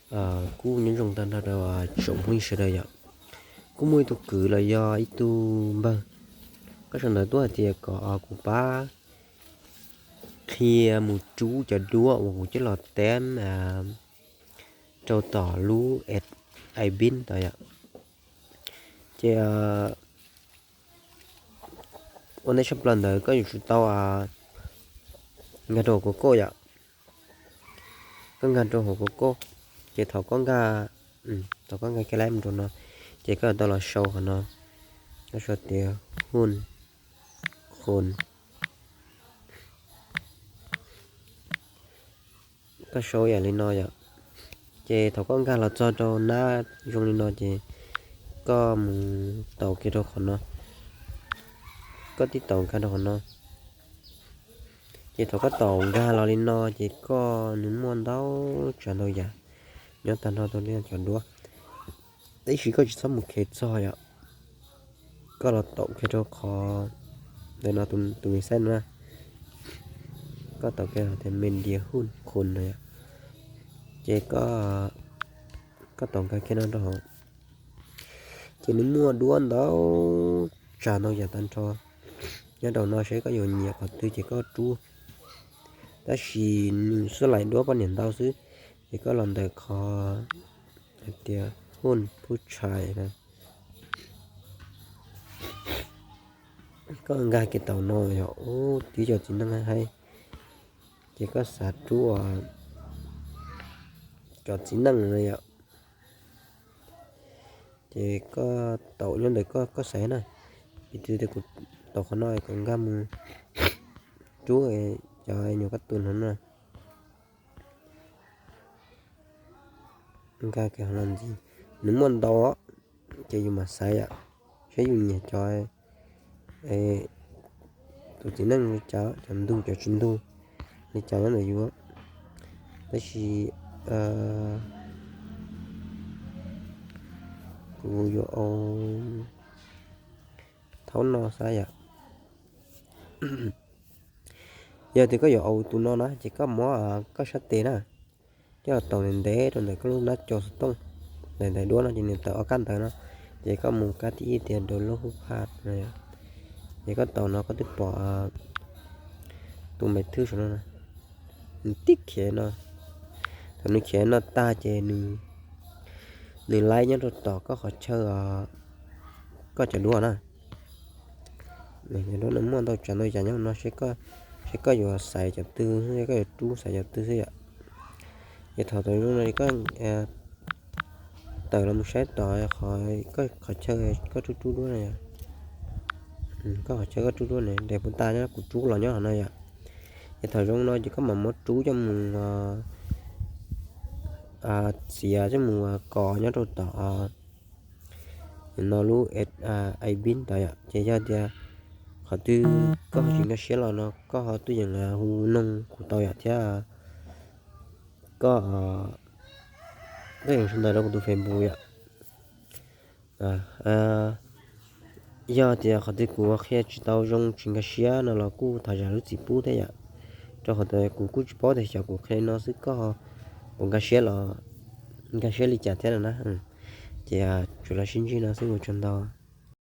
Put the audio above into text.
Kuj nyob zoo tag nrho rau tsoom phooj ywg sawv daws yom. Kuj muaj ib tug kwv los yog ib tug npawg, koj sau ntawv tuaj hais tias kom kuv pab qhia mus rub cov duab uas kuv coj los teb rau tom lub app Ibin tod yom. Ces ua ntej tshaj plaws ntawd koj yuav tsum tau nkag rau hauv Google yom. Koj nkag rau hauv Google, ces thaum koj nkag, thaum koj nkag kiag lawm mus rau no, ces koj yuav tau los sau qhov no, koj sau tias Hun, Khun. Koj sau yam li no yom. Ces thaum koj nkag los txog rau nab zoo li no ces koj mus taus kiag rau qhov no. Koj tib taus nkag rau qhov no. Ces thaum koj taus nkag los li no ces koj nws muaj ntau tsav ntau yam nyob tag nrho rau li cov duab. Tab sis koj tsis txhob mus khev txog yom. Koj los taus kiag rau qhov ntawm no, tus me xaib no na. Koj taus kiag tias Media Hun Khun no yom. Ces koj taus nkag kiag no rau hauv. Ces nws muaj duab ntau tsav ntau yam tag nrho nyob rau no, seb koj yuav nyiam qhov twg ces koj rub. Tab sis nws xub lais duab poj niam ntau xwb, ces koj los ntawm qhov hais tias Hun Phu Tshais na. Koj nkag kiag taus no yog ub, tib cov txiv neej haib haib, ces koj xav rub cov txiv neej no yom. Ces koj taus nyob ntawm koj, koj xaiv na. Piv txwv tias kuv taus qhov no kom nkag mus rub cov nyuam kab tus no na. Nkag kiag los ntxiv, nws muaj ntau, ces yus mam xaiv yom, seb yus nyiam cov tus txiv neej li cas, cov ntug cov tsis ntug li cas nyob ntawm yus. Tab sis kuv yuav thaum no xav yom. Yog tias koj yuav ua tus no na ces koj muab koj sab tes na, coj los taus ntev ntev rau ntawm koj lub nab co xov tooj, ntawm ntawm duab no ces nws tawm ob kab ntawv no, ces koj mus kab thib ib tias download hu pha no, ces koj taus no koj twb pom tus me thwb saum no, nws tib khiav no. Thaum nws khiav no tag ces nws laib nyob rau tom koj qhov chaw, koj cov duab na. Cov duab no muaj ntau tsav ntau yam nyob no, seb koj yuav xaiv cov twg, seb koj yuav rub xaiv cov twg xwb yom. Ces thaum tau zoo no koj tawm los mus saib tom qhov chaw koj rub rub duab no yom. Koj qhov chaw koj rub duab ne, de puv tas nyob kuv rub los nyob qhov no yom. Ces thaum zoo no ces koj mam muab rub coj mus txiav coj mus kos nyob rau tom no lub Ibin tod yom. Ces yog tias qhov twg koj ho tsis nkag siab los no koj ho tuaj yeem hu noog kuv tau yom, thiab koj tuaj yeem sau ntawv rau kuv tus Facebook yom. Yog tias qhov twg kuv qhia tsis tau zoo tsis nkag siab no los kuj thov zam lub txim pub thiab yom, rau qhov tias kuv kuj tsis paub tias xyov kuv qhia li no xwb koj puas nkag siab los nkag siab li cas thiab no na. Ces tsuas los sib ntsib no xwb, ua tsaug ntau.